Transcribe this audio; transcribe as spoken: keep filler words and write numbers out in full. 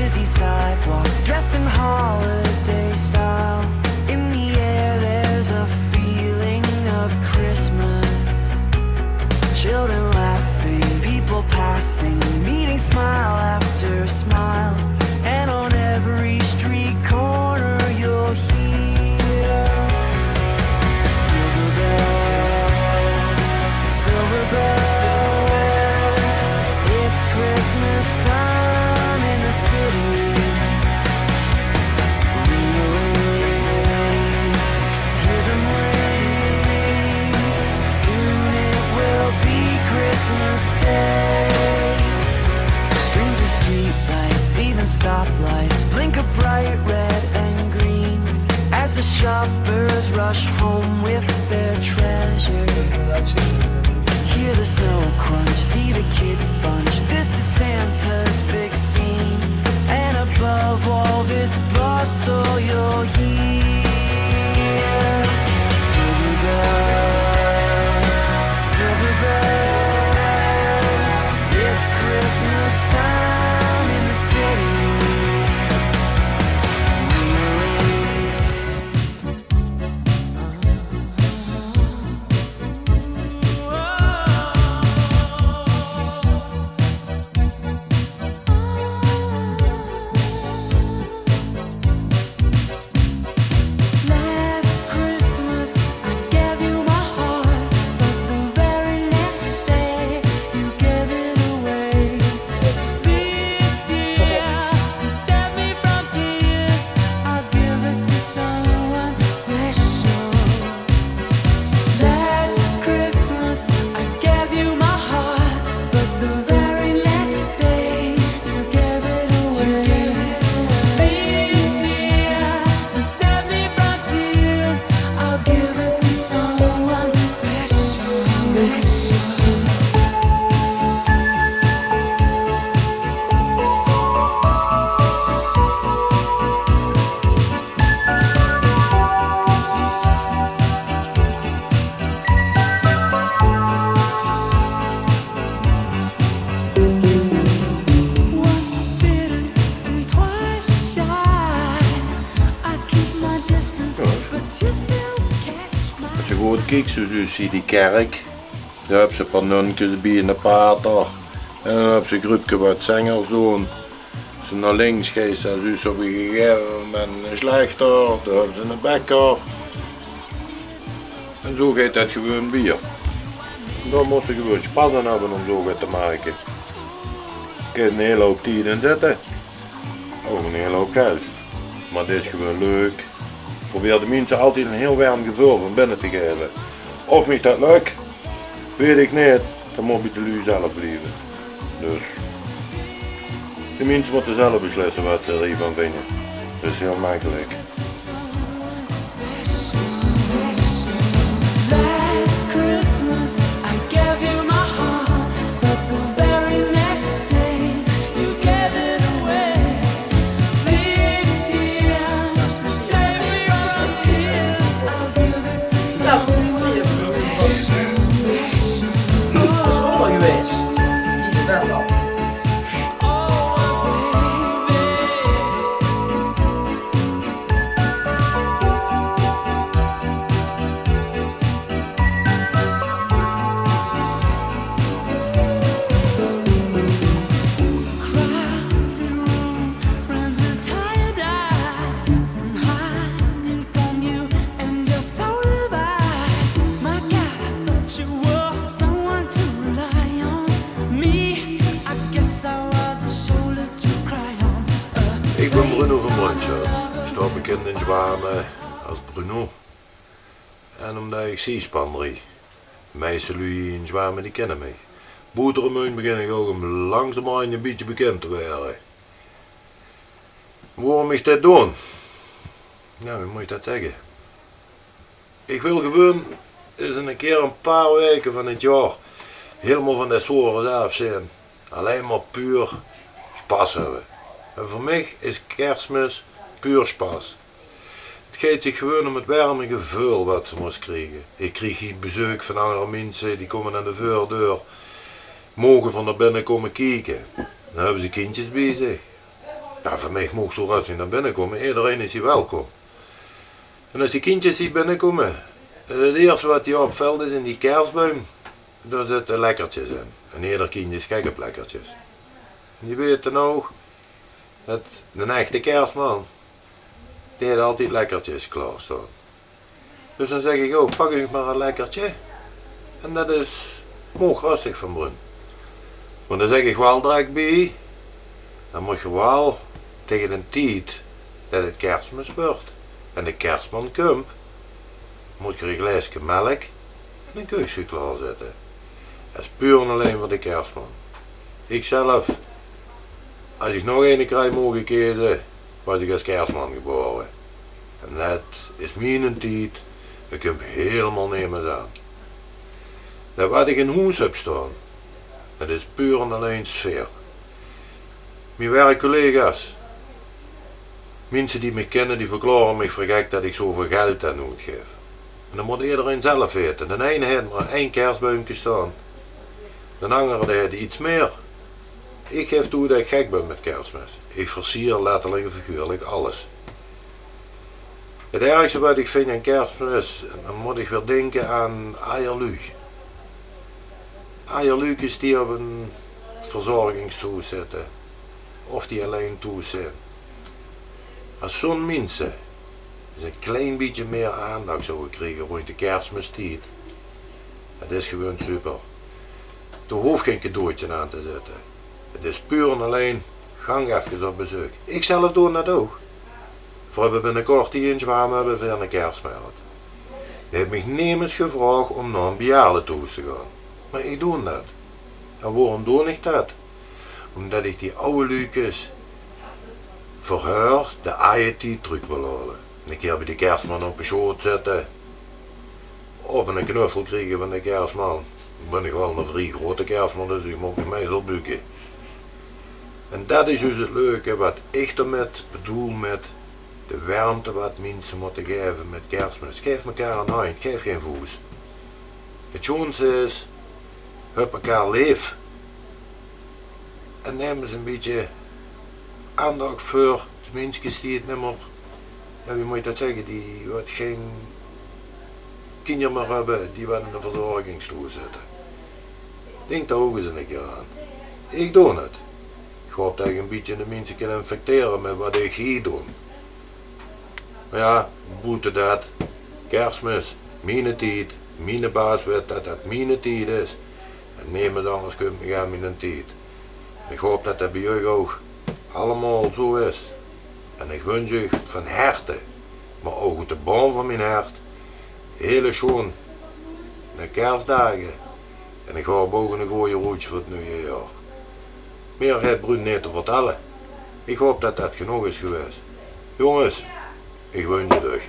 Busy sidewalks, dressed in holiday style. In the air, there's a feeling of Christmas. Children laughing, people passing, meeting smile after smile. And on every street corner, you'll hear silver bells, silver bells. It's Christmas time in the city. Ring a ring, hear them ring. Soon it will be Christmas Day. Strings of streetlights, even stoplights, blink a bright red and green as the shoppers rush home with their treasure. Hear the snow crunch, see the kids bunch. This is Santa's big scene, and above all this bustle, you'll hear silver bells, silver bells. It's Christmas time in the city. Last Christmas I gave you my heart, but the very next day you gave it away. This year, to save me from tears, I'll give it to someone special. Last Christmas I gave you my heart, but the very next day you gave it away. This year, to save me from tears, I'll give it to someone special, special. Once bitten and twice shy. I keep my distance, but you still catch my... Es se good kieks, zoe zuus se die kerk. Dao höbs se e paar nunkes bie en e pater. En dan höbs se e gruupke wat zengers doon. Es se nao links geis, dan zuus se op e gegaeve moment 'ne slechter, dan höbbe ze 'ne bekker. En zoe geit det gewoon wiejer. Dao mós se gewoon sjpas aan höbbe óm zoe get te make. Kins 'n hiel houp tied in zitte. Ouch 'n hiel houp geld. Mer 't is gewoon leuk. Probeer de minse altied 'n hiel werm geveul van binne te gaeve. Of mich det lök, weit ich neet. Det mót bie de luuj zelf blieve. Dus de minse mótte zelf beslisse waat ze d'r van vinje. Det is hiel mekkelik. Last Christmas I gave you my heart, but the very next day you gave it away. This year, to save me from tears, I'll give it to someone special, special. Oh, baby. Ich bön Bruno van Brunssel. Ich staon bekind in Zjwame es Bruno. En ómdet ich zeespan drie. De meiste luuj in Zjwame, die kinne mich. Boe d'r um mich begin ich ouch um langzaamaan e bietje bekind te waere. Waorom ich dit doon? Jao, wie mót ich det zègke? Ich wil gewoon ins 'ne kier e paar waeke van 't jaor hielemaol van de sore aaf zeen. Allein mer puur sjpas höbbe. En veur mich is Kersmis puur sjpas. 't Geit zich gewoon óm 't werme geveul waat se mós kriege. Ich krieg hie bezeuk van anger minse, die kómme aan de veurdeur. Moge v'r nao binne kómme kieke? Dan höbbe ze kindjes bie zich. Jao, van mich moogs doe röstig nao binne kómme. Ederein is hie welkom. En es die kindjes hie binnekómme, 't ierste wat die opvèlt is in die kersbuim, dao zitte lekkertjes in. En eder kindje is gek op lekkertjes. En die weite ouch det d'n echte kersman, dae haet altied lekkertjes klaorstaon. Dus dan zèk ich ouch: "Pak uch mer ein lekkertje." En det is, moog röstig van Brun. Mer dan zèk ich waal direk bie: dan mót geer waal taenge d'n tied det 't Kersmis wuuert en de kersman kump, mót geer ein glaeske mèlk en ein kuukske klaorzètte. Det is puur en allein veur de kersman. Ikzelf, es ich nog eine kraoj moog keze, waas ich es kersman gebaore. En det is mienen tied, dao kump hielemaol nemes aan. Det wat ich in hoes höb staon, det is puur en allein sfeer. Mien werkcollega's, minse die mich kinne, die verklaore mich veur gek det ich zoväöl geld aan oetgaef. En det mót ederein zelf weite. D'n eine haet mer ein kersbuimke staon, d'n angere dae haet get mieë. Ich gaef toe det ich gek bön mit Kersmis. Ich versier letterlik en figuurlik alles. 't Ergste wat ich vinj aan Kersmis, dan mót ich weer dinke aan ajer luuj. Ajer luujkes die op ein verzorgingstoes zitte of die allein toes zeen. Es zoe'n minse ins ein klein bietje mieë aandach zouwe kriege róndj de Kersmistied, det is gewoon super. Dao hoof gein cadeautje aan te zitte. 't Is puur en allein: gank efkes op bezeuk. Ikzelf doon det ouch. Veer höbbe binnekort hie in Zjwaam höbbe veer eine kersmert. Dao haet mich nemes gevraog óm nao ein bejaardetehoes te gaon. Mer ich doon det. En waorom doon ich det? Ómdet ich die aw luujkes veur häör de aje tied trök wil haole. Ein kier bie de kersman op de sjoot zitte of eine knuffel kriege van de kersman. Ich bön waal eine vrie groeate kersman, dus ich mót mich meistal bökke. En det is dus 't leuke wat ich d'r mit bedoel, mit de wermte wat minse mótte gaeve mit Kersmis. Gaef mekaar ein handj, gaef gein voes. 't Sjoonste is, höb mekaar leef. En naem ins ein bietje aandach veur de minskes die 't nimmer, jao, wie mót ich det zègke, die wat gein kinjer mieë höbbe, die wat in de verzorgingstoes zitte. Dink dao ouch ins ein kier aan. Ich doon 't. Ich haop det ich ein bietje de minse kin infectere mit wat ich hie doon. Mer jao, boete det, Kersmis, miene tied, miene baas weit det det miene tied is. En nemes angers kump mich aan miene tied. Ich haop det det bie uch ouch allemaol zoe is. En ich wunsj uch van herte, mer ouch oet de bónj van mien hert, hiel sjoon de kersdaag. En ich haop ouch ein gooj roetj veur 't nuuj jaor. Mieë haet Brun neet te vertèlle. Ich haop det det genóg is gewaes. Jónges, ich wunsj 't uch.